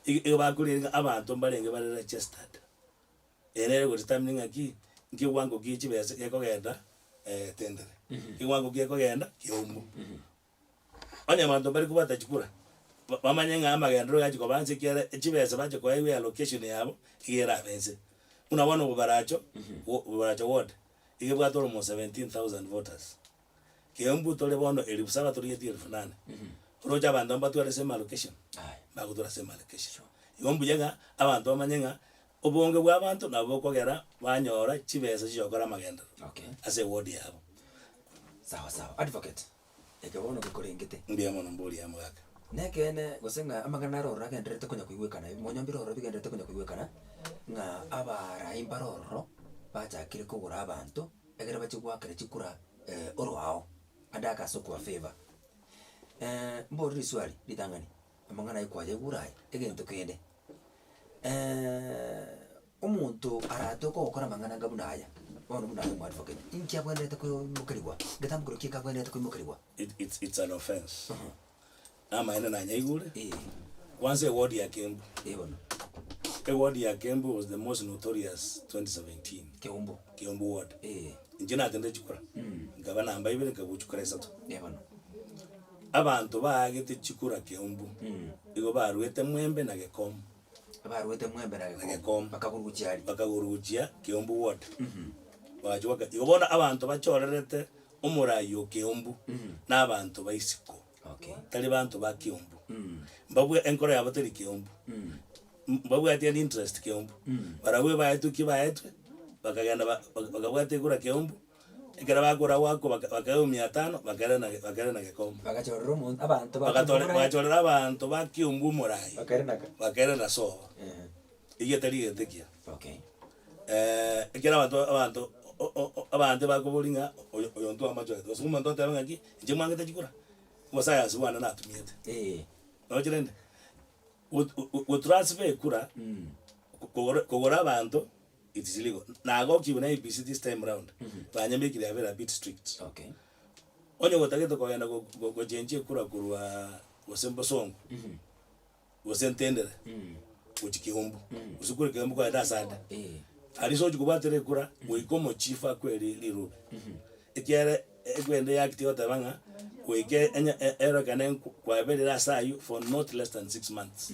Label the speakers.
Speaker 1: Igo bakorire ng'a abanto mbarenge bare registered, ere nere egodetermine ng'aki, nkewango ki chibesa gekogenda tendere, kewango gekogenda keumbu. Onye abanto mbari kobwata chikura, bamanye ng'a amagenderero gachia koba nse ekiagera chibesa bache koegwa eallocation yabo, iga erabe nse. Buna bono Bobaracho, Bobaracho ward, iga ebwate almost 17,000 voters. Keumbu tore bono elifu saba torigetie elifu nane. Oroche abanto mbatware same allocation? Mbagotwara same allocation. Igo mbuya ng'a abanto bamanye ng'a obonge bwa abanto nabo bokogera banyora chibesa chiogokora amagenderero ase eward yabo.
Speaker 2: Sawa sawa. Advocate, eke bono gekorengete.
Speaker 1: Mbuya mono mboria mogaka.
Speaker 2: Nekeene gose ng'a amang'ana naro ororo agendererete konya koigwekana, ebimonyo mbire ororo bigendererete konya koigwekana, ng'a abarai mbare ororo bachakire kogora abanto, ekero bachia goakera chikura oroao, ande ake ase okoba favour. Mbore riswali ritang'ani, amang'ana aye kwayaigure aye, egento kende, omonto aratoke ogokora amang'ana anga buna aya, bono buna aye omoadvocate, inki abwenerete koimokerigwa, getambo keria ki abwenerete koimokerigwa?
Speaker 1: It's it's an offence. Namaene nanyaigure, kwanza eward ya Kiambu,
Speaker 2: Eh bono.
Speaker 1: Eward ya Kiambu was the most notorious 2017.
Speaker 2: Kiambu.
Speaker 1: Kiambu ward.
Speaker 2: Eh.
Speaker 1: Inche natendire chikura, nkaba namba ibere nkabua chikura isato.
Speaker 2: Eh bono.
Speaker 1: Abanto baagete chikura Kiambu, igo baruete Mwembe na Gekomu.
Speaker 2: Baruete Mwembe na
Speaker 1: Na Gekomu.
Speaker 2: Bakaguruchia aria.
Speaker 1: Bakaguruchia Kiambu ward. Bagachia goaka, igo bono abanto bachorerete omorai o Kiambu, na abanto ba isiko.
Speaker 2: Okay.
Speaker 1: Tari banto ba Kiombu. Mbabwe enkoro yabo teri Kiombu. Mbabwati any interest Kiombu. Barabwo ebaetwe ki baetwe, bakagenda ba- ba- bakabwata ekura Kiombu, ekero bakora goakwa baka bakaegwa mia tano, bakairana bakairana Gekombe.
Speaker 2: Bagachorera omonto abanto ba
Speaker 1: Bagatore
Speaker 2: Kiombu moraai.
Speaker 1: bagachorera abanto ba Kiombu omorai.
Speaker 2: Bakairana ka.
Speaker 1: Bakairana sobo.
Speaker 2: Ehe.
Speaker 1: Eyio etari egento ekiya.
Speaker 2: Okay.
Speaker 1: Ekero abanto abanto o- o- o- abanto bakoboria ng'a oyo oyonto amachorete, gose omonto oteba ng'aki, inche mwangete chikura, obosayansi bwane natumiete. Noroche rende, go- go- gotransfer ekura, kogora kogora abanto it is illegal. Nagokigwe na IEBC this time round, banyebekire abe a bit strict. Onye gotagete kogenda go- go- gochenchia ekura korwa gose bosongo. Gose ntendere gochia Keumbu, gose korwa Keumbu kogenda ase ande. Aria ase ogochia kobwatera ekura, goika omochifu akwe rirube. Ekiagera ekwende eact egoteba ng'a goika enye erorekane kwaberire ase aywo for not less than 6 months.